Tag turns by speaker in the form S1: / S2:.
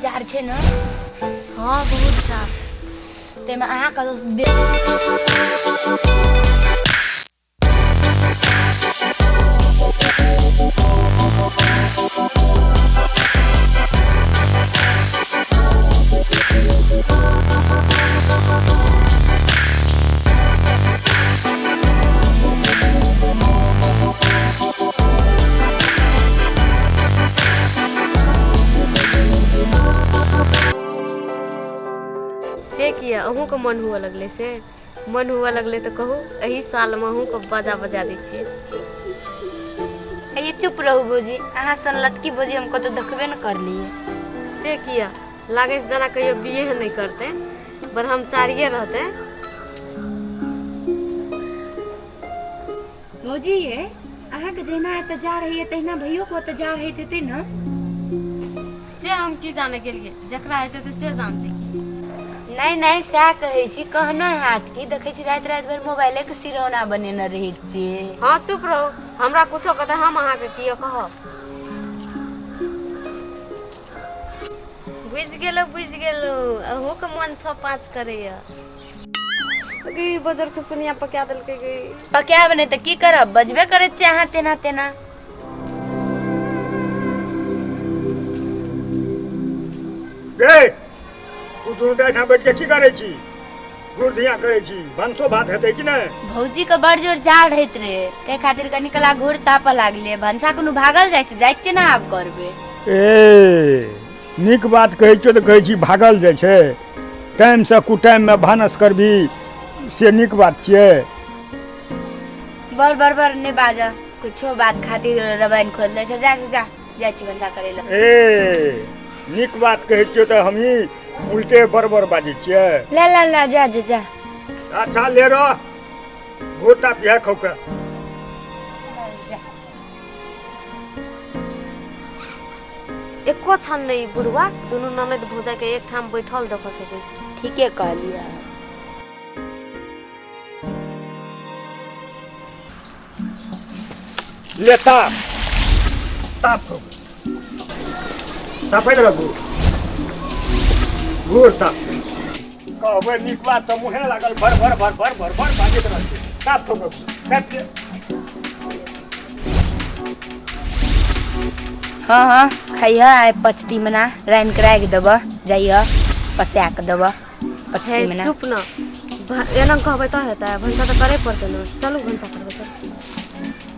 S1: जाड़ छै ने।
S2: हाँ, बहुत जाड़।
S1: ताहिमे अहाँके
S2: से किया अहूँके मन हुअ लगलै? से मन हुअ लगलै तऽ कहू, एहि सालमे अहूँके बाजा बजा दै छियै।
S1: ये चुप रहू भौजी, अहाँ सन लटकी भौजी हम कतौ देखबे ने करलियै।
S2: से किया? लागै छै जेना कहियो बिएह नहि करतै, ब्रह्मचारिये रहतै।
S1: भौजी ये, अहाँके जहिना एतऽ जा रही तहिना भैयो के ओतऽ जा रहैत हेतै ने?
S2: से हम की जाने गेलियै, जकरा हेतै तऽ से जानतै।
S1: नहि नहि, सएह कहै छी, कहनो हैत की देखै छी राति राति भरि मोबाइले के सिरौना बनेने रहै छियै।
S2: हँ, चुप रहू, हमरा कुछो कहतै हम अहाँके कियो कहब। बुझि गेलहुँ, बुझि गेलहुँ, अहूँके मन छओ पाँच करैया। गई बजर के सुनिया पका देलकै गई।
S1: पकायब नहि तऽ की करब? बजबे करै छियै अहाँ तेना तेना।
S3: गे, तू दुनू टा एहिठाम बैठ के की करै छी? गुड़ धिया करै छी? भनसो भात हेतै कि नहि?
S1: भौजी के बड़ जोर जाड़ होइत रहे, ताहि खातिर कनी कला घूर तापऽ लागलै। भनसा कोनो भागल जाइ छै? जाइ छियै ने, आब करबै।
S3: ए, नीक बात कहै छियौ तऽ कहै छी भागल जाइ छै। टाइमसँ कुटाइममे भानस करबी से नीक बात छियै?
S1: बड़ बड़ बड़ नहि बाजऽ, कुछो बात खातिर रबाइन खोल दै छै। जा जा, जाइ छी भनसा करै लए।
S3: ए, नीक बात कहै छियौ तऽ हमही उल्टे बड़ बड़ बाजै छियै।
S1: ला ला ला, जा जा जा।
S3: अच्छा, ले रह, गोटा पिया खौके।
S1: जा।
S2: एको क्षण नहि बुढ़वा दुनू ननद भौजाइ के एक ठाम बैठल देख सकै छै।
S1: ठीके कहलियै।
S3: ले ताप ताप, तापैत रहू, घूर ताप। कहबै नीक बात तऽ मुँहे लागल भर भर भर भर भर भर बाजैत रहै। ताप ठोक, काटि दे।
S1: हाँ हाँ, खैह, आइ पचती मना रानि के राखि देबह, जाइह पसा के देबह पचती
S2: हे
S1: मना।
S2: चुप न, एना कहबै तऽ हेतै? भनसा तऽ करे पड़तै ने। चलू, भनसा करबै, चलू।